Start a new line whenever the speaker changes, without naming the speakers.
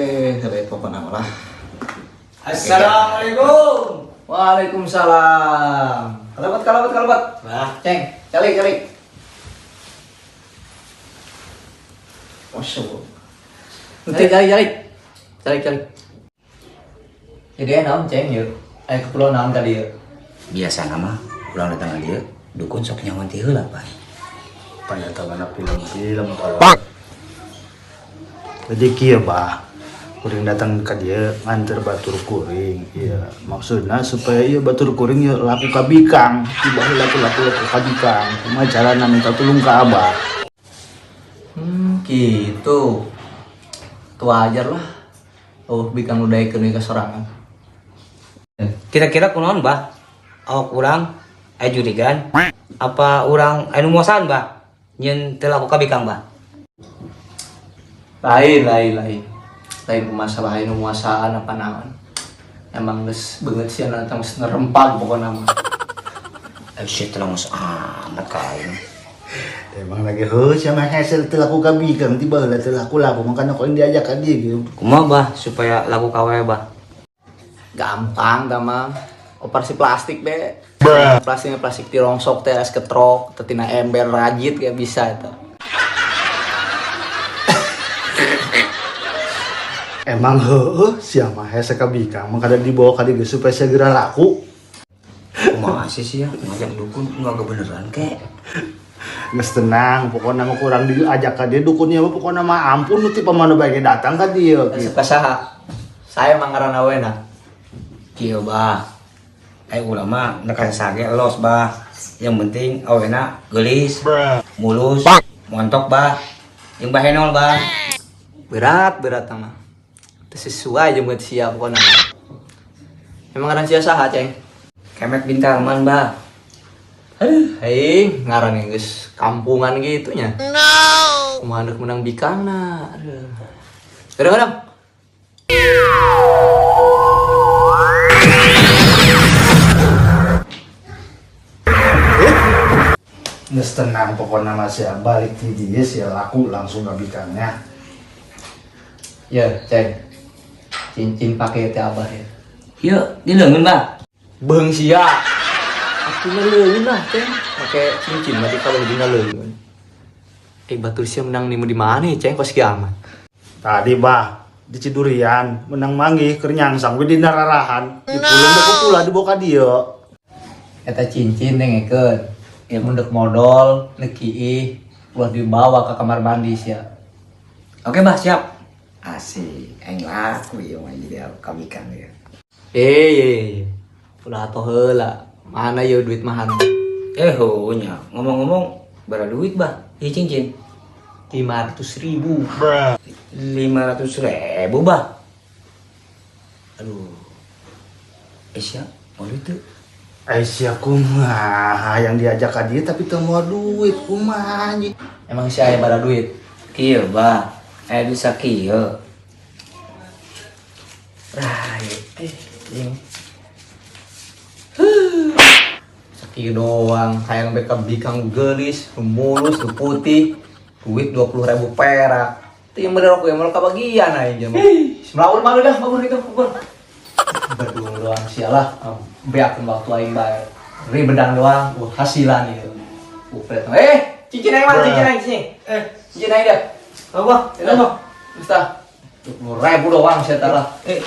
Oke, sampai pokoknya lah.
Assalamualaikum.
Waalaikumsalam. Kalabat, kalabat, kalabat.
Bah,
Ceng, calik, calik. Masya Allah. Calik, calik, calik. Calik, calik. Jadi naon ceng yuk. Ayo ke pulau naon tadi yuk.
Biasa nama urang datang ka dieu, dukun sok nyawan ti heula, Pak.
Ternyata mana film-film kalau. Jadi kieu, Bah. Kuring datang ke dia nganter batur kuring, iya maksudnya supaya iya batur kuring ya laku ka bikang, tiba laku laku laku ka bikang, kumaha carana minta tulung ke abah.
Gitu. Tuh wajar lah. Oh, bikang udah ikut ke sorangan.
Kira-kira kunaon, Bah? Awak urang aya jurigan apa urang anu muasaan, Bah? Nyeun teu laku ka bikang, Bah.
Lain, lain, lain. Lain masalah lain muasaan apa naon. Emang geus beungeut sia nanti geus ngerempag pokokna mah.
Eh, shit langsung amat ka aing.
Emang lagi heuh sama hasil teu laku ka bikang, tiba heula teu laku laku, makanya kok diajak ka dia gitu.
Kumaha, Bah, supaya laku ka we, Bah?
Gampang tah mah. Operasi plastik be. Plastiknya plastik tirongsok teh es ketrok, teh tina ember rajit kayak bisa eta.
Emang heuh siapa hese ka bikang makanya dibawa ka dieu supaya segera laku.
Kumaha sih sia ngajak dukun nggak kebeneran kek.
Geus tenang, pokoknya mah kurang diajak ka dia dukunnya mah pokoknya mah ampun nu ti pamana bae datang ka dia gitu.
Suka saha? Saya mah ngaranna we na.
Kieu, Bah. Ayo ulama nek sage los, Bah. Yang penting awena geulis, mulus, montok, Bah. Jeung bahenol, Bah.
Berat, berat mah. Teu sesuai jeung buat sia pokokna. Emang ngaran sia saha, Ceng?
Kemet bin Tarman, Bah.
Aduh, hei, ngaran geus kampungan gitu nya. No. Kumaha deuk menang bikangna. Aduh. Kadang-kadang
Geus tenang pokoknya mah sia balik ti dieu sia laku langsung ka bikangnya.
Ya, Ceng. Cincin pakai teh abah ya.
Ieu dileungeun, Bah.
Beung sia. Atuh leungeun lah, Ceng. Make cincin mah kalau dina leungeun. Eh, batur sia menang nih di mana ya, Ceng? Kos kiamat.
Tadi, Bah, di Cidurian menang manggih keur nyangsang we dina rarahan. Dipulung da pula dibawa ka dieu.
Eta cincin dengekeun. Ya mun deuk modal, neuk kiih, ulah dibawa ke kamar mandi sia.
Oke, Bah, siap. Asik, aing laku ieu mah jadi ka bikang ieu.
Eh, ulah atoh heula. Mana yeuh duit mahan?
Eh, heuh nya. Ngomong-ngomong, berapa duit, Bah? Ieu cincin
500.000.
500.000, Bah. Aduh. Eh, sia, mau duit tuh.
Eh, sia kumaha yang diajak ka dieu tapi teu mau duit kumaha anjing.
Emang sia aya bara duit?
Kieu, Bah. Eh, bisa kieu. Rah,
eh, ini. Sakieu doang, hayang beka bikang geulis, mulus, nu putih, duit 20.000 perak. Itu yang bener aku yang mau kebagian aja mah. Semlaur malu dah, babur itu, babur. Berdua doang sialah, beak waktu aing bae. Ribedang doang, hasilan ieu. Upret. Eh, cincin aing mana? Cincin aing, cincin. Eh, cincin aing dah.
Apa?
Itu apa? Ustaz. 20.000 doang saya taruh.
Eh.